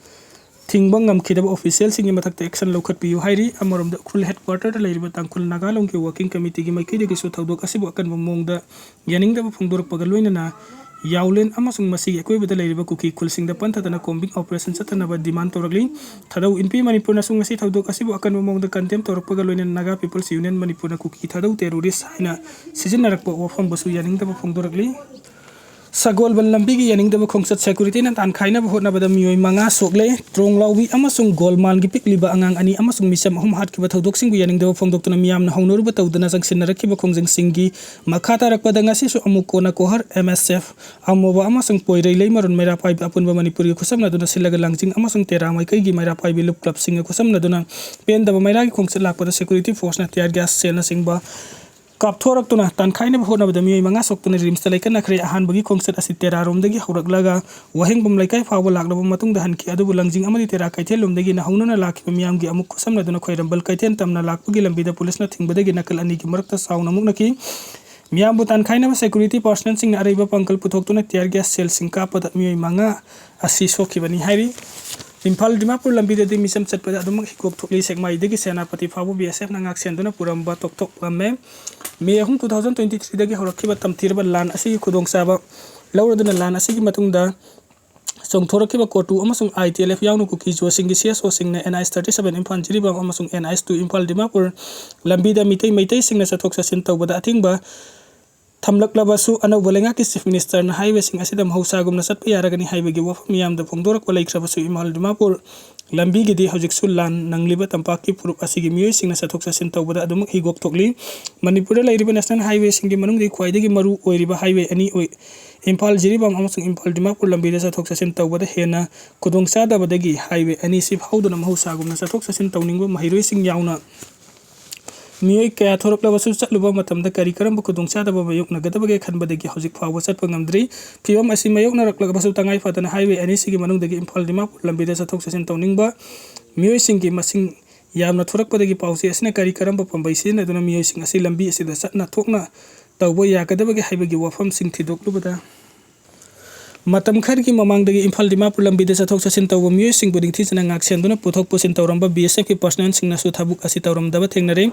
ꯊꯤꯡꯕ ꯉꯝꯈꯤꯗꯕ ꯑꯣꯐꯤꯁꯤꯌꯦꯜꯁꯤꯡꯒꯤ ꯃꯊꯛꯇ ꯑꯦꯛꯁꯟ ꯂꯧꯈꯠꯄꯤꯌꯨ ꯍꯥꯏꯔꯤ꯫ ꯑꯃꯔꯣꯝꯗ ꯎꯈ꯭ꯔꯨꯜ ꯍꯦꯗꯀ꯭ꯋꯥꯇꯔꯗ ꯂꯩꯔꯤꯕ ꯇꯥꯡꯈꯨꯜ ꯅꯥꯒꯥ ꯂꯣꯝꯒꯤ ꯋꯥꯔꯀꯤꯡ ꯀꯃꯤꯇꯤꯒꯤ ꯃꯥꯏꯀꯩꯗꯒꯤꯁꯨ ꯊꯧꯗꯣꯛ ꯑꯁꯤꯕꯨ ꯑꯀꯟꯕ ꯃꯑꯣꯡꯗ ꯌꯥꯅꯤꯡꯗꯕ ꯐꯣꯡꯗꯣꯔꯛꯄꯒ ꯂꯣꯏꯅꯅ ꯌꯥꯎꯂꯦꯟ ꯑꯃꯁꯨꯡ ꯃꯁꯤꯒꯤ ꯑꯀꯣꯏꯕꯗ ꯂꯩꯔꯤꯕ ꯀꯨꯀꯤ ꯈꯨꯜꯁꯤꯡꯗ ꯄꯟꯊꯗꯅ ꯀꯣꯝꯕꯤꯡ ꯑꯣꯄꯔꯦꯁꯟ ꯆꯠꯊꯅꯕ ꯗꯤꯃꯥꯟ ꯇꯧꯔꯛꯂꯤ꯫ ꯊꯥꯗꯧ ꯏꯟꯄꯤ ꯃꯅꯤꯄꯨꯔꯅꯁꯨ ꯉꯁꯤ ꯊꯧꯗꯣꯛ ꯑꯁꯤꯕꯨ ꯑꯀꯟꯕ ꯃꯑꯣꯡꯗ ꯀꯟꯗꯦꯝ ꯇꯧꯔꯛꯄꯒ ꯂꯣꯏꯅꯅ ꯅꯥꯒꯥ ꯄꯤꯄꯜꯁ ꯌꯨꯅꯤꯌꯟ ꯃꯅꯤꯄꯨꯔꯅ ꯀꯨꯀꯤ ꯊꯥꯗꯧ ꯇꯦꯔꯣꯔꯤꯁ ꯍꯥꯏꯅ ꯁꯤꯖꯤꯟꯅꯔꯛꯄ ꯋꯥꯐꯝꯕꯨꯁꯨ ꯌꯥꯅꯤꯡꯗꯕ ꯐꯣꯡꯗꯣꯔꯛꯂꯤ꯫ ꯁꯒꯣꯜꯕꯟ ꯂꯝꯕꯤꯒꯤ ꯌꯥꯅꯤꯡꯗꯕ ꯈꯣꯡꯆꯠ ꯁꯦꯀ꯭ꯌꯨꯔꯤꯇꯤꯅ ꯇꯥꯟꯈꯥꯏꯅꯕ ꯍꯣꯠꯅꯕꯗ ꯃꯤꯑꯣꯏ ꯃꯉꯥ ꯁꯣꯛꯂꯦ꯫ ꯇ꯭ꯔꯣꯡꯂꯥꯎꯕꯤ ꯑꯃꯁꯨꯡ ꯒꯣꯜꯃꯥꯜꯒꯤ ꯄꯤꯛꯂꯤꯕ ꯑꯉꯥꯡ ꯑꯅꯤ ꯑꯃꯁꯨꯡ ꯃꯤꯆꯝ ꯑꯍꯨꯝ ꯍꯥꯠꯈꯤꯕ ꯊꯧꯗꯣꯛꯁꯤꯡꯕꯨ ꯌꯥꯅꯤꯡꯗꯕ ꯐꯣꯡꯗꯣꯛꯇꯨꯅ ꯃꯤꯌꯥꯝꯅ ꯍꯧꯅꯔꯨꯕ ꯇꯧꯗꯨꯅ ꯆꯪꯁꯤꯟꯅꯔꯛꯈꯤꯕ ꯈꯣꯡꯖꯪꯁꯤꯡꯒꯤ ꯃꯈꯥ ꯇꯥꯔꯛꯄꯗ ꯉꯁꯤꯁꯨ ꯑꯃꯨꯛ ꯀꯣꯅꯥ ꯀꯣꯍꯔ, ꯑꯦꯝ ꯑꯦꯁ ꯑꯦꯐ, ꯑꯃꯣꯕ ꯑꯃꯁꯨꯡ ꯄꯣꯏꯔꯩ ꯂꯩꯃꯔꯣꯟ ꯃꯩꯔꯥ ꯄꯥꯏꯕꯤ ꯑꯄꯨꯟꯕ ꯃꯅꯤꯄꯨꯔꯒꯤ ꯈꯨꯠꯁꯝꯅꯗꯨꯅ ꯁꯤꯜꯂꯒ ꯂꯥꯡꯖꯤꯡ ꯑꯃꯁꯨꯡ ꯇꯦꯔꯥ ꯃꯥꯏꯀꯩꯒꯤ ꯃꯩꯔꯥ ꯄꯥꯏꯕꯤ ꯂꯨꯞ ꯀ꯭ꯂꯕꯁꯤꯡꯒ ꯈꯨꯠꯁꯝꯅꯗꯨꯅ ꯄꯦꯟꯗꯕ ꯃꯩꯔꯥꯒꯤ ꯈꯣꯡꯆꯠ ꯂꯥꯛꯄꯗ ꯁꯦꯀ꯭ꯌꯨꯔꯤꯇꯤ ꯐꯣꯔꯁꯅ ꯇꯤꯌꯥꯔ ꯒ꯭ꯌꯥꯁ ꯁꯦꯜꯅꯆꯤꯡꯕ ꯀꯥꯞꯊꯣꯔꯛꯇꯨꯅ ꯇꯥꯟꯈꯥꯏꯅꯕ ꯍꯣꯠꯅꯕꯗ ꯃꯤꯑꯣꯏ ꯃꯉꯥ ꯁꯣꯛꯇꯨꯅ ꯔꯤꯝꯁꯇ ꯂꯩꯀꯠꯅꯈ꯭ꯔꯦ꯫ ꯑꯍꯥꯟꯕꯒꯤ ꯈꯣꯡꯆꯠ ꯑꯁꯤ ꯇꯦꯔꯥꯔꯣꯝꯗꯒꯤ ꯍꯧꯔꯛꯂꯒ ꯋꯥꯍꯦꯡꯕꯝ ꯂꯩꯀꯥꯏ ꯐꯥꯎꯕ ꯂꯥꯛꯂꯕ ꯃꯇꯨꯡꯗ ꯍꯟꯈꯤ, ꯑꯗꯨꯕꯨ ꯂꯪꯖꯤꯡ ꯑꯃꯗꯤ ꯇꯦꯔꯥ ꯀꯩꯊꯦꯜꯂꯣꯝꯗꯒꯤꯅ ꯍꯧꯅꯅ ꯂꯥꯛꯈꯤꯕ ꯃꯤꯌꯥꯝꯒꯤ ꯑꯃꯨꯛ ꯈꯨꯠꯁꯝꯅꯗꯨꯅ ꯈ꯭ꯋꯥꯏꯔꯝꯕꯟ ꯀꯩꯊꯦꯜ ꯇꯝꯅ ꯂꯥꯛꯄꯒꯤ ꯂꯝꯕꯤꯗ ꯄꯨꯂꯤꯁꯅ ꯊꯤꯡꯕꯗꯒꯤ ꯅꯥꯀꯜ ꯑꯅꯤꯒꯤ ꯃꯔꯛꯇ ꯆꯥꯎꯅ ꯃꯨꯛꯅꯈꯤ꯫ ꯃꯤꯌꯥꯝꯕꯨ ꯇꯥꯟꯈꯥꯏꯅꯕ ꯁꯦꯀ꯭ꯌꯨꯔꯤꯇꯤ ꯄꯥꯔꯁꯅꯦꯜꯁꯤꯡꯅ ꯑꯔꯩꯕ ꯄꯥꯡꯒꯜ ꯄꯨꯊꯣꯛꯇꯨꯅ tear gas shellꯁꯤꯡ ꯀꯥꯞꯄꯗ ꯃꯤꯑꯣꯏ ꯃꯉꯥ ꯑꯁꯤ ꯁꯣꯛꯈꯤꯕꯅꯤ ꯍꯥꯏꯔꯤ꯫ ꯏꯝꯐꯥꯜ ꯗꯤꯃꯥꯄꯨꯔ ꯂꯝꯕꯤꯗꯗꯤ ꯃꯤꯆꯝ ꯆꯠꯄꯗ ꯑꯗꯨꯃꯛ ꯍꯤꯒꯣꯛ ꯊꯣꯛꯂꯤ꯫ ꯁꯦꯛꯃꯥꯏꯗꯒꯤ ꯁꯦꯅꯥꯄꯇꯤ ꯐꯥꯎꯕ BSFꯅ ꯉꯥꯛꯁꯦꯟꯗꯨꯅ ꯄꯨꯔꯝꯕ ꯇꯣꯛꯊꯣꯛꯂꯝꯃꯦ꯫ ꯃꯦ ꯑꯍꯨꯝ, two thousand twenty threeꯗꯒꯤ ꯍꯧꯔꯛꯈꯤꯕ ꯇꯝꯊꯤꯔꯕ ꯂꯥꯟ ꯑꯁꯤꯒꯤ ꯈꯨꯗꯣꯡꯆꯥꯕ ꯂꯧꯔꯗꯨꯅ ꯂꯥꯟ ꯑꯁꯤꯒꯤ ꯃꯇꯨꯡꯗ ꯆꯣꯡꯊꯣꯔꯛꯈꯤꯕ ꯀꯣꯇꯨ ꯑꯃꯁꯨꯡ ITLF ꯌꯥꯎꯅ ꯀꯨꯀꯤ ꯖꯣꯁꯤꯡꯒꯤ CSOꯁꯤꯡꯅ NH thirty seven Imphal Jiribam ꯑꯃꯁꯨꯡ NH two ꯏꯝꯐꯥꯜ ꯗꯤꯃꯥꯄꯨꯔ ꯂꯝꯕꯤꯗ ꯃꯤꯇꯩ ꯃꯩꯇꯩꯁꯤꯡꯅ ꯆꯠꯊꯣꯛ ꯆꯠꯁꯤꯟ ꯇꯧꯕꯗ ꯑꯊꯤꯡꯕ ꯊꯝꯂꯛꯂꯕꯁꯨ, ꯑꯅꯧꯕ ꯂꯩꯉꯥꯛꯀꯤ Chief Ministerꯅ highwayꯁꯤꯡ ꯑꯁꯤꯗ ꯃꯍꯧꯁꯥꯒꯨꯝꯅ ꯆꯠꯄ ꯌꯥꯔꯒꯅꯤ ꯍꯥꯏꯕꯒꯤ ꯋꯥꯐꯝ ꯃꯤꯌꯥꯝꯗ ꯐꯣꯡꯗꯣꯔꯛꯄ ꯂꯩꯈ꯭ꯔꯕꯁꯨ, ꯏꯝꯐꯥꯜ ꯗꯤꯃꯥꯄꯨꯔ ꯂꯝꯕꯤꯒꯤꯗꯤ ꯍꯧꯖꯤꯛꯁꯨ ꯂꯥꯟ ꯅꯪꯂꯤꯕ ꯇꯝꯄꯥꯛꯀꯤ ꯐꯨꯔꯨꯞ ꯑꯁꯤꯒꯤ ꯃꯤꯑꯣꯏꯁꯤꯡꯅ ꯆꯠꯊꯣꯛ ꯆꯠꯁꯤꯟ ꯇꯧꯕꯗ ꯑꯗꯨꯃꯛ ꯍꯤꯒꯣꯛ ꯊꯣꯛꯂꯤ꯫ ꯃꯅꯤꯄꯨꯔꯗ ꯂꯩꯔꯤꯕ national highwayꯁꯤꯡꯒꯤ ꯃꯅꯨꯡꯗꯒꯤ ꯈ꯭ꯋꯥꯏꯗꯒꯤ ꯃꯔꯨ ꯑꯣꯏꯔꯤꯕ highway ꯑꯅꯤ ꯑꯣꯏ, ꯏꯝꯐꯥꯜ ꯖꯤꯔꯤꯕꯥꯝ ꯑꯃꯁꯨꯡ ꯏꯝꯐꯥꯜ ꯗꯤꯃꯥꯄꯨꯔ ꯂꯝꯕꯤꯗ ꯆꯠꯊꯣꯛ ꯆꯠꯁꯤꯟ ꯇꯧꯕꯗ ꯍꯦꯟꯅ ꯈꯨꯗꯣꯡꯆꯥꯗꯕꯗꯒꯤ highway ꯑꯅꯤꯁꯤ ꯐꯥꯎꯗꯨꯅ ꯃꯍꯧꯁꯥꯒꯨꯝꯅ ꯆꯠꯊꯣꯛ ꯆꯠꯁꯤꯟ ꯇꯧꯅꯤꯡꯕ ꯃꯍꯩꯔꯣꯏꯁꯤꯡ ꯌꯥꯎꯅ ꯃꯤꯑꯣꯏ ꯀꯌꯥ ꯊꯣꯔꯛꯂꯕꯁꯨ ꯆꯠꯂꯨꯕ ꯃꯇꯝꯗ ꯀꯔꯤ ꯀꯔꯝꯕ ꯈꯨꯗꯣꯡꯆꯥꯗꯕ ꯃꯥꯌꯣꯛꯅꯒꯗꯕꯒꯦ ꯈꯟꯕꯗꯒꯤ ꯍꯧꯖꯤꯛ ꯐꯥꯎꯕ ꯆꯠꯄ ꯉꯝꯗ꯭ꯔꯤ꯫ ꯐꯤꯚꯝ ꯑꯁꯤ ꯃꯥꯌꯣꯛꯅꯔꯛꯂꯕꯁꯨ ꯇꯉꯥꯏ ꯐꯗꯅ highway ꯑꯅꯤꯁꯤꯒꯤ ꯃꯅꯨꯡꯗꯒꯤ ꯏꯝꯐꯥꯜ ꯗꯤꯃꯥꯄꯨꯔ ꯂꯝꯕꯤꯗ ꯆꯠꯊꯣꯛ ꯆꯠꯁꯤꯟ ꯇꯧꯅꯤꯡꯕ ꯃꯤꯑꯣꯏꯁꯤꯡꯒꯤ ꯃꯁꯤꯡ ꯌꯥꯝꯅ ꯊꯣꯔꯛꯄꯗꯒꯤ ꯄꯥꯎꯆꯦ ꯑꯁꯤꯅ ꯀꯔꯤ ꯀꯔꯝꯕ ꯄꯥꯝꯕꯩ ꯁꯤꯖꯤꯟꯅꯗꯨꯅ ꯃꯤꯑꯣꯏꯁꯤꯡ ꯑꯁꯤ ꯂꯝꯕꯤ ꯑꯁꯤꯗ ꯆꯠꯅ ꯊꯣꯛꯅ ꯇꯧꯕ ꯌꯥꯒꯗꯕꯒꯦ ꯍꯥꯏꯕꯒꯤ ꯋꯥꯐꯝꯁꯤꯡ ꯊꯤꯗꯣꯛꯂꯨꯕꯗ, ꯃꯇꯝ ꯈꯔꯒꯤ ꯃꯃꯥꯡꯗꯒꯤ ꯏꯝꯐꯥꯜ ꯗꯤꯃꯥꯄꯨꯔ ꯂꯝꯕꯤꯗ ꯆꯠꯊꯣꯛ ꯆꯠꯁꯤꯟ ꯇꯧꯕ ꯃꯤꯑꯣꯏꯁꯤꯡꯕꯨ ꯅꯤꯡꯊꯤꯖꯅ ꯉꯥꯛꯁꯦꯟꯗꯨꯅ ꯄꯨꯊꯣꯛ ꯄꯨꯁꯤꯟ ꯇꯧꯔꯝꯕ BSFꯀꯤ ꯄꯥꯔꯁꯅꯦꯜꯁꯤꯡꯅꯁꯨ ꯊꯕꯛ ꯑꯁꯤ ꯇꯧꯔꯝꯗꯕ ꯊꯦꯡꯅꯔꯦ꯫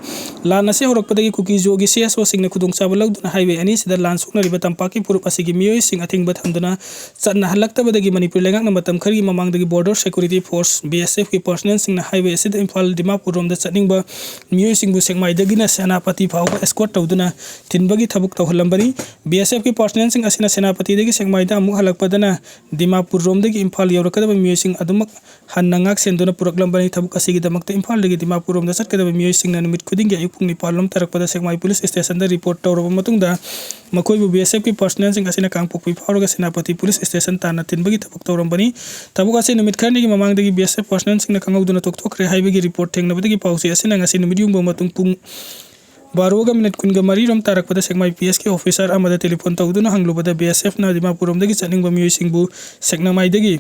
ꯂꯥꯟ ꯑꯁꯤ ꯍꯧꯔꯛꯄꯗꯒꯤ ꯀꯨꯀꯤ ꯖꯣꯒꯤ CSOꯁꯤꯡꯅ ꯈꯨꯗꯣꯡꯆꯥꯕ ꯂꯧꯗꯨꯅ highway ꯑꯅꯤꯁꯤꯗ ꯂꯥꯟ ꯁꯣꯛꯅꯔꯤꯕ ꯇꯝꯄꯥꯛꯀꯤ ꯐꯨꯔꯨꯞ ꯑꯁꯤꯒꯤ ꯃꯤꯑꯣꯏꯁꯤꯡ ꯑꯊꯤꯡꯕ ꯊꯝꯗꯨꯅ ꯆꯠꯅꯍꯜꯂꯛꯇꯕꯗꯒꯤ ꯃꯅꯤꯄꯨꯔ ꯂꯩꯉꯥꯛꯅ ꯃꯇꯝ ꯈꯔꯒꯤ ꯃꯃꯥꯡꯗꯒꯤ Border Security Force, BSFꯀꯤ ꯄꯥꯔꯁꯅꯦꯜꯁꯤꯡꯅ highway ꯑꯁꯤꯗ ꯏꯝꯐꯥꯜ ꯗꯤꯃꯥꯄꯨꯔ ꯔꯣꯝꯗ ꯆꯠꯅꯤꯡꯕ ꯃꯤꯑꯣꯏꯁꯤꯡꯕꯨ ꯁꯦꯛꯃꯥꯏꯗꯒꯤꯅ ꯁꯦꯅꯥꯄꯇꯤ ꯐꯥꯎꯕ escort ꯇꯧꯗꯨꯅ ꯊꯤꯟꯕꯒꯤ ꯊꯕꯛ ꯇꯧꯍꯜꯂꯝꯕꯅꯤ꯫ BSFꯀꯤ ꯄꯥꯔꯁꯅꯦꯜꯁꯤꯡ ꯑꯁꯤꯅ ꯁꯦꯅꯥꯄꯇꯤꯗꯒꯤ ꯁꯦꯛꯃꯥꯏꯗ ꯑꯃꯨꯛ ꯍꯜꯂꯛꯄꯗꯅ ꯗꯤꯃꯥꯄꯨꯔ ꯔꯣꯝꯗꯒꯤ ꯏꯝꯐꯥꯜ ꯌꯧꯔꯛꯀꯗꯕ ꯃꯤꯑꯣꯏꯁꯤꯡ ꯑꯗꯨꯃꯛ ꯍꯟꯅ ꯉꯥꯛ ꯁꯦꯟꯗꯨꯅ ꯄꯨꯔꯛꯂꯝꯕꯅꯤ꯫ ꯊꯕꯛ ꯑꯁꯤꯒꯤꯗꯃꯛꯇ ꯏꯝꯐꯥꯜꯗꯒꯤ ꯗꯤꯃꯥꯄꯨꯔ ꯔꯣꯝꯗ ꯆꯠꯀꯗꯕ ꯃꯤꯑꯣꯏꯁꯤꯡꯅ ꯅꯨꯃꯤꯠ ꯈꯨꯗꯤꯡꯒꯤ ꯑꯌꯨꯛ ꯄꯨꯡ ꯅꯤꯄꯥꯜ ꯂꯣꯝ ꯇꯥꯔꯛꯄꯗ ꯁꯦꯛꯃꯥꯏ ꯄꯨꯂꯤꯁ ꯁ꯭ꯇꯦꯁꯟꯗ ꯔꯤꯄꯣꯔꯠ ꯇꯧꯔꯕ ꯃꯇꯨꯡꯗ ꯃꯈꯣꯏꯕꯨ BSFꯀꯤ ꯄꯥꯔꯁꯅꯦꯜꯁꯤꯡ ꯑꯁꯤꯅ ꯀꯥꯡꯄꯣꯛꯄꯤ ꯐꯥꯎꯔꯒ ꯁꯦꯅꯥꯄꯇꯤ ꯄꯨꯂꯤꯁ ꯁ꯭ꯇꯦꯁꯟ ꯇꯥꯟꯅ ꯊꯤꯟꯕꯒꯤ ꯊꯕꯛ ꯇꯧꯔꯝꯕꯅꯤ꯫ ꯊꯕꯛ ꯑꯁꯤ ꯅꯨꯃꯤꯠ ꯈꯔꯅꯤꯒꯤ ꯃꯃꯥꯡꯗꯒꯤ BSF ꯄꯥꯔꯁꯅꯦꯜꯁꯤꯡꯅ ꯈꯪꯍꯧꯗꯅ ꯇꯣꯛꯊꯣꯛꯈ꯭ꯔꯦ ꯍꯥꯏꯕꯒꯤ ꯔꯤꯄꯣꯔꯠ ꯊꯦꯡꯅꯕꯗꯒꯤ ꯄꯥꯎꯆꯦ ꯑꯁꯤꯅ ꯉꯁꯤ ꯅꯨꯃꯤꯠ ꯌꯨꯡꯕ ꯃꯇꯨꯡ ꯄꯨꯡ ꯕꯥꯔꯣꯒ ꯃꯤꯅꯤꯠ ꯀꯨꯟꯒ ꯃꯔꯤꯔꯣꯝ ꯇꯥꯔꯛꯄꯗ ꯁꯦꯛꯃꯥꯏ ꯄꯤ ꯑꯦꯁꯀꯤ ꯑꯣꯐꯤꯁꯥꯔ ꯑꯃꯗ ꯇꯦꯂꯤꯐꯣꯟ ꯇꯧꯗꯨꯅ ꯍꯪꯂꯨꯕꯗ ꯕꯤ ꯑꯦꯁ ꯑꯦꯐꯅ ꯗꯤꯃꯥꯄꯨꯔꯔꯣꯝꯗꯒꯤ ꯆꯠꯅꯤꯡꯕ ꯃꯤꯑꯣꯏꯁꯤꯡꯕꯨ ꯁꯦꯛꯃꯥꯏꯗꯒꯤ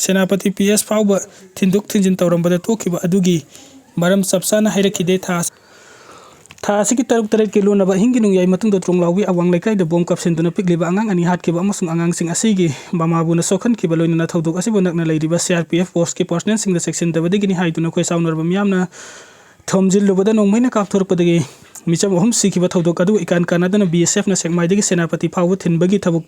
ꯁꯦꯅꯥꯄꯇꯤ ꯄꯤ ꯑꯦꯁ ꯐꯥꯎꯕ ꯊꯤꯟꯗꯣꯛ ꯊꯤꯟꯖꯤꯟ ꯇꯧꯔꯝꯕꯗ ꯇꯣꯛꯈꯤꯕ ꯑꯗꯨꯒꯤ ꯃꯔꯝ ꯆꯞ ꯆꯥꯅ ꯍꯥꯏꯔꯛꯈꯤꯗꯦ꯫ ꯊꯥ ꯊꯥ ꯑꯁꯤꯒꯤ ꯇꯔꯨꯛ ꯇꯔꯦꯠꯀꯤ ꯂꯣꯟꯅꯕ ꯑꯍꯤꯡꯒꯤ ꯅꯣꯡꯌꯥꯏ ꯃꯇꯨꯡꯗ ꯇ꯭ꯔꯣꯡꯂꯥꯎꯕꯤ ꯑꯋꯥꯡ ꯂꯩꯀꯥꯏꯗ ꯕꯣꯝ ꯀꯥꯞꯁꯤꯟꯗꯨꯅ ꯄꯤꯛꯂꯤꯕ ꯑꯉꯥꯡ ꯑꯅꯤ ꯍꯥꯠꯈꯤꯕ ꯑꯃꯁꯨꯡ ꯑꯉꯥꯡꯁꯤꯡ ꯑꯁꯤꯒꯤ ꯃꯃꯥꯕꯨꯅ ꯁꯣꯛꯍꯟꯈꯤꯕ ꯂꯣꯏꯅꯅ ꯊꯧꯗꯣꯛ ꯑꯁꯤꯕꯨ ꯅꯛꯅ ꯂꯩꯔꯤꯕ ꯁꯤ ꯑꯥꯔ ꯄꯤ ꯑꯦꯐ ꯄꯣꯁꯀꯤ ꯄꯥꯔꯁꯅꯦꯜꯁꯤꯡꯗ ꯆꯦꯛꯁꯤꯟꯗꯕꯗꯒꯤꯅꯤ ꯍꯥꯏꯗꯨꯅ ꯈꯣꯏ ꯆꯥꯎꯅꯔꯕ ꯃꯤꯌꯥꯝꯅ ꯊꯣꯝꯖꯤꯜꯂꯨꯕꯗ ꯅꯣꯡꯃꯩꯅ ꯀꯥꯞꯊꯣꯔꯛꯄꯗꯒꯤ ꯃꯤꯆꯝ ꯑꯍꯨꯝ ꯁꯤꯈꯤꯕ ꯊꯧꯗꯣꯛ ꯑꯗꯨ ꯏꯀꯥꯟ ꯀꯥꯟꯅꯗꯅ ꯕꯤ ꯑꯦꯁ ꯑꯦꯐꯅ ꯁꯦꯛꯃꯥꯏꯗꯒꯤ ꯁꯦꯅꯥꯄꯇꯤ ꯐꯥꯎꯕ ꯊꯤꯟꯕꯒꯤ ꯊꯕꯛ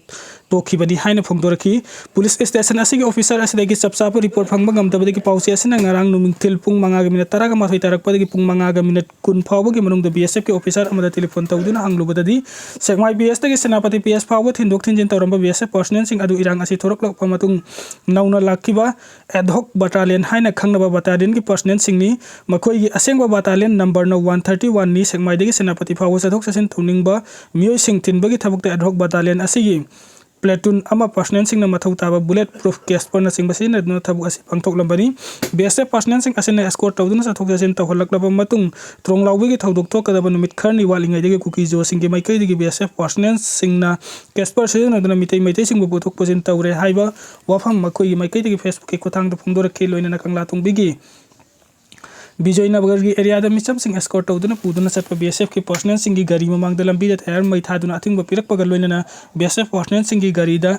ꯇꯣꯛꯈꯤꯕꯅꯤ ꯍꯥꯏꯅ ꯐꯣꯡꯗꯣꯔꯛꯈꯤ꯫ ꯄꯨꯂꯤꯁ ꯁ꯭ꯇꯦꯁꯟ ꯑꯁꯤꯒꯤ ꯑꯣꯐꯤꯁꯥꯔ ꯑꯁꯤꯗꯒꯤ ꯆꯞ ꯆꯥꯕ ꯔꯤꯄꯣꯔꯠ ꯐꯪꯕ ꯉꯝꯗꯕꯗꯒꯤ ꯄꯥꯎꯆꯦ ꯑꯁꯤꯅ ꯉꯔꯥꯡ ꯅꯨꯃꯤꯠꯊꯤꯜ ꯄꯨꯡ ꯃꯉꯥꯒꯤ ꯃꯤꯅꯠ ꯇꯔꯥꯒ ꯃꯥꯊꯣꯏ ꯇꯥꯔꯛꯄꯗꯒꯤ ꯄꯨꯡ ꯃꯉꯥꯒ ꯃꯤꯅꯠ ꯀꯨꯟ ꯐꯥꯎꯕꯒꯤ ꯃꯅꯨꯡꯗ ꯕꯤ ꯑꯦꯁ ꯑꯦꯐꯀꯤ ꯑꯣꯐꯤꯁꯥꯔ ꯑꯃꯗ ꯇꯦꯂꯤꯐꯣꯟ ꯇꯧꯗꯨꯅ ꯍꯪꯂꯨꯕꯗꯗꯤ ꯁꯦꯛꯃꯥꯏ ꯕꯤ ꯑꯦꯁꯇꯒꯤ ꯁꯦꯅꯥꯄꯇꯤ ꯄꯤ ꯑꯦꯁ ꯐꯥꯎꯕ ꯊꯤꯟꯗꯣꯛ ꯊꯤꯟꯖꯤꯟ ꯇꯧꯔꯝꯕ ꯕꯤ ꯑꯦꯁ ꯑꯦꯐ ꯄꯥꯔꯁꯅꯦꯜꯁꯤꯡ ꯑꯗꯨ ꯏꯔꯥꯡ ꯑꯁꯤ ꯊꯣꯔꯛꯂꯛꯄ ꯃꯇꯨꯡ ꯅꯧꯅ ꯂꯥꯛꯈꯤꯕ ꯑꯦꯗꯍꯣꯛ ꯕꯇꯥꯂꯤꯌꯟ ꯍꯥꯏꯅ ꯈꯪꯅꯕ ꯕꯇꯥꯂꯤꯌꯟꯒꯤ ꯄꯥꯔꯁꯅꯦꯜꯁꯤꯡꯅꯤ꯫ ꯃꯈꯣꯏꯒꯤ ꯑꯁꯦꯡꯕ ꯕꯇꯥꯂꯤꯌꯟ ꯅꯝꯕꯔꯅ ꯋꯥꯟ ꯊꯥꯔꯇꯤ ꯋꯥꯟꯅꯤ꯫ ꯁꯦꯛꯃꯥꯏꯗꯒꯤ ꯁꯦꯅꯥꯄꯇꯤ ꯐꯥꯎꯕ ꯆꯠꯊꯣꯛ ꯆꯠꯁꯤꯟ ꯇꯧꯅꯤꯡꯕ ꯃꯤꯑꯣꯏꯁꯤꯡ ꯊꯤꯟꯕꯒꯤ ꯊꯕꯛꯇ ꯑꯦꯗꯍꯣꯛ ꯕꯇꯥꯂꯤꯌꯟ ꯑꯁꯤꯒꯤ ꯄ꯭ꯂꯦꯇꯨꯟ ꯑꯃ ꯄꯥꯔꯁꯅꯦꯜꯁꯤꯡꯅ ꯃꯊꯧ ꯇꯥꯕ ꯕꯨꯂꯦꯠ ꯄ꯭ꯔꯨꯐ ꯀꯦꯁꯄꯔꯅꯆꯤꯡꯕ ꯁꯤꯖꯤꯟꯅꯗꯨꯅ ꯊꯕꯛ ꯑꯁꯤ ꯄꯥꯡꯊꯣꯛꯂꯝꯕꯅꯤ꯫ ꯕꯤ ꯑꯦꯁ ꯑꯦꯐ ꯄꯥꯔꯁꯅꯦꯜꯁꯤꯡ ꯑꯁꯤꯅ ꯑꯦꯁꯀꯣꯔꯠ ꯇꯧꯗꯨꯅ ꯆꯠꯊꯣꯛ ꯆꯠꯁꯤꯟ ꯇꯧꯍꯜꯂꯛꯂꯕ ꯃꯇꯨꯡ ꯇ꯭ꯔꯣꯡꯂꯥꯎꯕꯤꯒꯤ ꯊꯧꯗꯣꯛ ꯊꯣꯛꯀꯗꯕ ꯅꯨꯃꯤꯠ ꯈꯔꯅꯤ ꯋꯥꯠꯂꯤꯉꯩꯗꯒꯤ ꯀꯨꯀꯤ ꯖꯣꯁꯤꯡꯒꯤ ꯃꯥꯏꯀꯩꯗꯒꯤ ꯕꯤ ꯑꯦꯁ ꯑꯦꯐ ꯄꯥꯔꯁꯅꯦꯜꯁꯤꯡꯅ ꯀꯦꯁꯄꯔ ꯁꯤꯖꯤꯟꯅꯗꯨꯅ ꯃꯤꯇꯩ ꯃꯩꯇꯩꯁꯤꯡꯕꯨ ꯄꯨꯊꯣꯛ ꯄꯨꯁꯤꯟ ꯇꯧꯔꯦ ꯍꯥꯏꯕ ꯋꯥꯐꯝ ꯃꯈꯣꯏꯒꯤ ꯃꯥꯏꯀꯩꯗꯒꯤ ꯐꯦꯁꯕꯨꯛꯀꯤ ꯈꯨꯠꯊꯥꯡꯗ ꯐꯣꯡꯗꯣꯔꯛꯈꯤ꯫ ꯂꯣꯏꯅꯅ ꯀꯪꯂꯥꯇꯣꯡꯕꯤꯒꯤ ꯕꯤꯖꯣꯏꯅꯒꯔꯒꯤ ꯑꯦꯔꯤꯌꯥꯗ ꯃꯤꯆꯝꯁꯤꯡ ꯑꯦꯁꯀꯣꯔꯠ ꯇꯧꯗꯨꯅ ꯄꯨꯗꯨꯅ ꯆꯠꯄ ꯕꯤ ꯑꯦꯁ ꯑꯦꯐꯀꯤ ꯄꯥꯔꯁꯅꯦꯜꯁꯤꯡꯒꯤ ꯒꯥꯔꯤ ꯃꯃꯥꯡꯗ ꯂꯝꯕꯤꯗ ꯇꯌꯥꯔ ꯃꯩ ꯊꯥꯗꯨꯅ ꯑꯊꯤꯡꯕ ꯄꯤꯔꯛꯄꯒ ꯂꯣꯏꯅꯅ ꯕꯤ ꯑꯦꯁ ꯑꯦꯐ ꯄꯥꯔꯁꯅꯦꯜꯁꯤꯡꯒꯤ ꯒꯥꯔꯤꯗ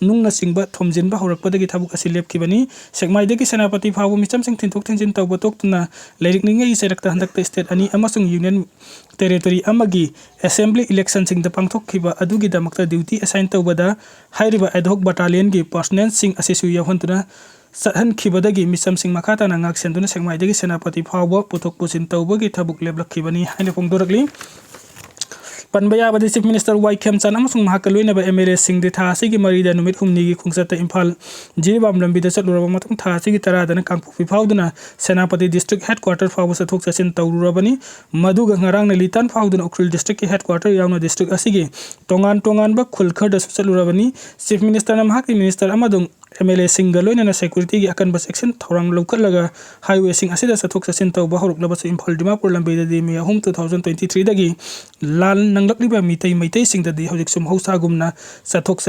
ꯅꯨꯡꯅꯆꯤꯡꯕ ꯊꯣꯝꯖꯤꯟꯕ ꯍꯧꯔꯛꯄꯗꯒꯤ ꯊꯕꯛ ꯑꯁꯤ ꯂꯦꯞꯈꯤꯕꯅꯤ꯫ ꯁꯦꯛꯃꯥꯏꯗꯒꯤ ꯁꯦꯅꯥꯄꯇꯤ ꯐꯥꯎꯕ ꯃꯤꯆꯝꯁꯤꯡ ꯊꯤꯟꯗꯣꯛ ꯊꯤꯟꯖꯤꯟ ꯇꯧꯕ ꯇꯣꯛꯇꯨꯅ ꯂꯩꯔꯛꯂꯤꯉꯩꯒꯤ ꯆꯩꯔꯛꯇ ꯍꯟꯗꯛꯇ ꯁ꯭ꯇꯦꯠ ꯑꯅꯤ ꯑꯃꯁꯨꯡ ꯌꯨꯅꯤꯌꯟ ꯇꯦꯔꯤꯇꯣꯔꯤ ꯑꯃꯒꯤ ꯑꯦꯁꯦꯝꯕ꯭ꯂꯤ ꯏꯂꯦꯛꯁꯟꯁꯤꯡꯗ ꯄꯥꯡꯊꯣꯛꯈꯤꯕ ꯑꯗꯨꯒꯤꯗꯃꯛꯇ ꯗ꯭ꯌꯨꯇꯤ ꯑꯦꯁꯥꯏꯟ ꯇꯧꯕꯗ ꯍꯥꯏꯔꯤꯕ ꯑꯦꯗꯍꯣꯛ ꯕꯇꯥꯂꯤꯌꯟꯒꯤ ꯄꯥꯔꯁꯅꯦꯜꯁꯤꯡ ꯑꯁꯤꯁꯨ ꯌꯥꯎꯍꯟꯗꯨꯅ ꯆꯠꯍꯟꯈꯤꯕꯗꯒꯤ ꯃꯤꯆꯝꯁꯤꯡ ꯃꯈꯥ ꯇꯥꯅ ꯉꯥꯛ ꯁꯦꯟꯗꯨꯅ ꯁꯦꯛꯃꯥꯏꯗꯒꯤ ꯁꯦꯅꯥꯄꯇꯤ ꯐꯥꯎꯕ ꯄꯨꯊꯣꯛ ꯄꯨꯁꯤꯟ ꯇꯧꯕꯒꯤ ꯊꯕꯛ ꯂꯦꯞꯂꯛꯈꯤꯕꯅꯤ ꯍꯥꯏꯅ ꯐꯣꯡꯗꯣꯔꯛꯂꯤ꯫ ꯄꯟꯕ ꯌꯥꯕꯗꯤ ꯆꯤꯐ ꯃꯤꯅꯤꯁꯇꯔ ꯋꯥꯏ ꯈꯦꯝꯆꯥꯟ ꯑꯃꯁꯨꯡ ꯃꯍꯥꯛꯀ ꯂꯣꯏꯅꯕ ꯑꯦꯝ ꯑꯦꯜ ꯑꯦꯁꯤꯡꯗꯤ ꯊꯥ ꯑꯁꯤꯒꯤ ꯃꯔꯤꯗ ꯅꯨꯃꯤꯠ ꯍꯨꯝꯅꯤꯒꯤ ꯈꯣꯡꯆꯠꯇ ꯏꯝꯐꯥꯜ ꯖꯤꯔꯤꯕꯥꯝ ꯂꯝꯕꯤꯗ ꯆꯠꯂꯨꯔꯕ ꯃꯇꯨꯡ ꯊꯥ ꯑꯁꯤꯒꯤ ꯇꯔꯥꯗꯅ ꯀꯥꯡꯄꯣꯛꯄꯤ ꯐꯥꯎꯗꯨꯅ ꯁꯦꯅꯥꯄꯇꯤ ꯗꯤꯁꯇ꯭ꯔꯤꯛ ꯍꯦꯗꯀ꯭ꯋꯥꯇꯔ ꯐꯥꯎꯕ ꯆꯠꯊꯣꯛ ꯆꯠꯁꯤꯟ ꯇꯧꯔꯨꯔꯕꯅꯤ꯫ ꯃꯗꯨꯒ ꯉꯔꯥꯡꯅ ꯂꯤꯇꯥꯟ ꯐꯥꯎꯗꯨꯅ ꯎꯈ꯭ꯔꯨꯜ ꯗꯤꯁꯇ꯭ꯔꯤꯛꯀꯤ ꯍꯦꯗꯀ꯭ꯋꯥꯇꯔ ꯌꯥꯎꯅ ꯗꯤꯁꯇ꯭ꯔꯤꯛ ꯑꯁꯤꯒꯤ ꯇꯣꯉꯥꯟ ꯇꯣꯉꯥꯟꯕ ꯈꯨꯜ ꯈꯔꯗꯁꯨ ꯆꯠꯂꯨꯔꯕꯅꯤ꯫ ꯆꯤꯐ ꯃꯤꯅꯤꯁꯇꯔꯅ ꯃꯍꯥꯛꯀꯤ ꯃꯤꯅꯤꯁꯇꯔ ꯑꯃꯗꯨ ꯑꯦꯝ ꯑꯦꯜ ꯑꯦꯁꯤꯡꯒ ꯂꯣꯏꯅꯅ ꯁꯦꯀ꯭ꯌꯨꯔꯤꯇꯤꯒꯤ ꯑꯀꯟꯕ ꯆꯦꯛꯁꯤꯟ ꯊꯧꯔꯥꯡ ꯂꯧꯈꯠꯂꯒ ꯍꯥꯏꯋꯦꯁꯤꯡ ꯑꯁꯤꯗ ꯆꯠꯊꯣꯛ ꯆꯠꯁꯤꯟ ꯇꯧꯕ ꯍꯧꯔꯛꯂꯕꯁꯨ ꯏꯝꯐꯥꯜ ꯗꯤꯃꯥꯄꯨꯔ ꯂꯝꯕꯤꯗꯗꯤ ꯃꯦ ꯑꯍꯨꯝ, ꯇꯨ ꯊꯥꯎꯖꯟ ꯇ꯭ꯋꯦꯟꯇꯤ ꯊ꯭ꯔꯤꯗꯒꯤ ꯂꯥꯟ ꯅꯪꯂꯛꯂꯤꯕ ꯃꯤꯇꯩ ꯃꯩꯇꯩꯁꯤꯡꯗꯗꯤ ꯍꯧꯖꯤꯛꯁꯨ ꯃꯍꯧꯁꯥꯒꯨꯝꯅ ꯆꯠꯊꯣꯛ